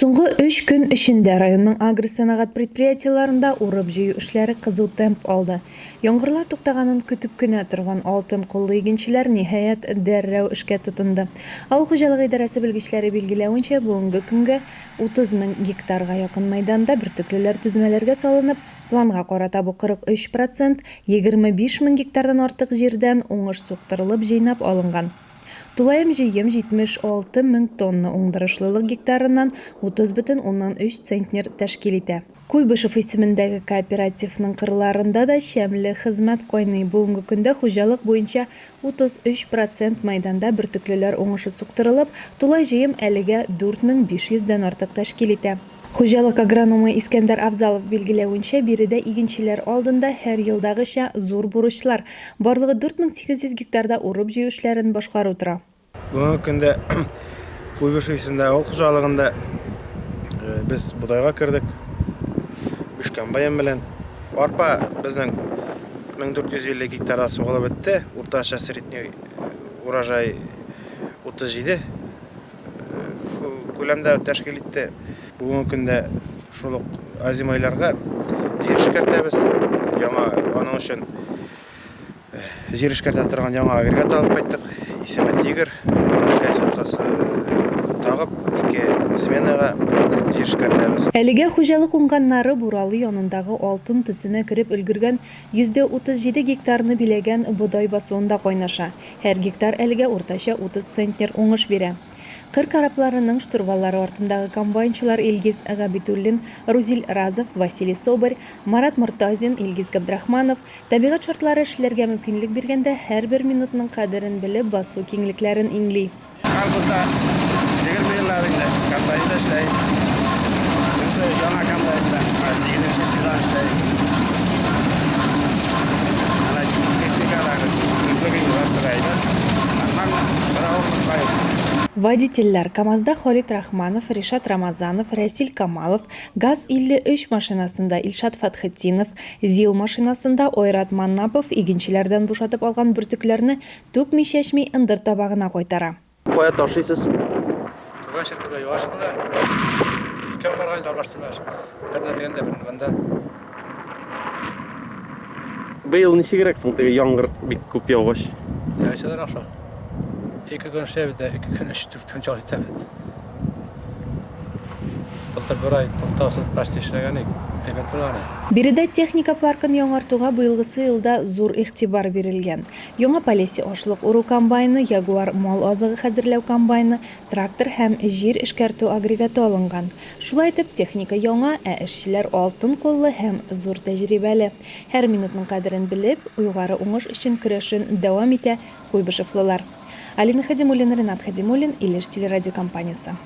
Соңгы өч көн эчендә районның агросәнәгать предприятиеләрендә урып-җыю эшләре кызу темп алды. Яңгырлар туктаганын көтеп кенә торган алтын куллы игенчеләр, ниһаять, дәррәү эшкә тотынды. Авыл хуҗалыгы идарәсе белгечләре билгеләвенчә, бүгенге көнгә 30 мең гектарга якын мәйданда бөртеклеләр тезмәләргә салынып, планга карата бу 43 процент, 25 мең гектардан артык җирдән уңыш суктырылып җыйнап алынган. Тулаем җыем 76 мең тонна уңдырышлылык гектарыннан 30,3 центнер тәшкил итә. Куйбышев исемендәге кооперативның кырларында да чәмле хезмәт кайный. Бүгенге көндә хуҗалык буенча 33 процент мәйданда бөртеклеләр уңышы суктырылып, тулай җыем әлегә 4500 дән артык тәшкил итә. Хуҗалык агрономы Искәндәр Авзалов билгеләвенчә, биредә игенчеләр алдында, һәр елдагыча, зур бурычлар. Барлыгы 4800 гектарда урып-җыю эшләрен башкару тора. Бүгенге көндә Куйбышев исемендәге авыл хуҗалыгында без бодайга кердек. Биш комбайн белән. Арпа безнең 1450 гектарда сугылып бетте. Уртача средний урожай 37 күләмдә тәшкил итте. Бүгенге көндә шул ук озимойларга җир эшкәртәбез. Яңа аның өчен җир эшкәртә торган яңа агрегат алып кайттык. Исеме Тигр. Кайсоткасы тагып ике сменага җир эшкәртәбез. Әлегә хуҗалык уңганнары Буралы янындагы алтын төсенә кереп өлгергән 37% гектарны биләгән бодай басуында кайнаша. Һәр гектар әлегә уртача 30 центнер уңыш бирә. Кыр корабларының штурваллары артындагы комбайнчылар Илгиз Габидуллин, Рузил Разов, Василий Собарь, Марат Мортазин, Илгиз Габдрахманов, табигать шартлары эшләргә мөмкинлек биргәндә һәрбер минутның кадерен белеп басу киңлекләрен иңли. Колхозда 20 еллар инде комбайнда эшләй. Үзе яңа комбайнда, сигезенче сезон эшләй. Менә техникадагы күзлек инде барысы да әйбәт. Нормально, бер авырлык юк. Водительләр, КАМАЗда Халит Рахманов, Ришат Рамазанов, Рәсил Камалов, ГАЗ 53 машинасында Илшат Фәтхетдинов, ЗИЛ машинасында Айрат Маннапов игенчеләрдән бушатып алган бөртекләрне Түкми-чәчми ындыр табагына кайтара. Кая ташыйсыз? Түбән Ширкәдә, Югары Ширкәдә. Икәү барган инде аралаштырмаш. Берне тегендә, берне монда. Быел ничегрәк соң теге яңгыр бик күп яугач? Яйсалар яхшы. Ике көн эшләйбез дә, ике көн, өч, дүрт көн чак җитәбез. Былтыр бер ай туктаусыз почти эшләгән идек, әйбәт булган иде. Биредә техника паркын яңартуга быелгысы елда зур игътибар бирелгән. Яңа Полесье ашлык уру комбайны, Ягуар мал азыгы хәзерләү комбайны, трактор һәм җир эшкәртү агрегаты алынган. Шулай итеп, техника яңа, ә эшчеләр алтын куллы һәм зур тәҗрибәле. Һәр минутның кадерен белеп, югары уңыш өчен көрәшен дәвам итә куйбышевлылар. Алина Хадимуллина, Ренат Хадимуллин, Илеш телерадиокомпаниясе.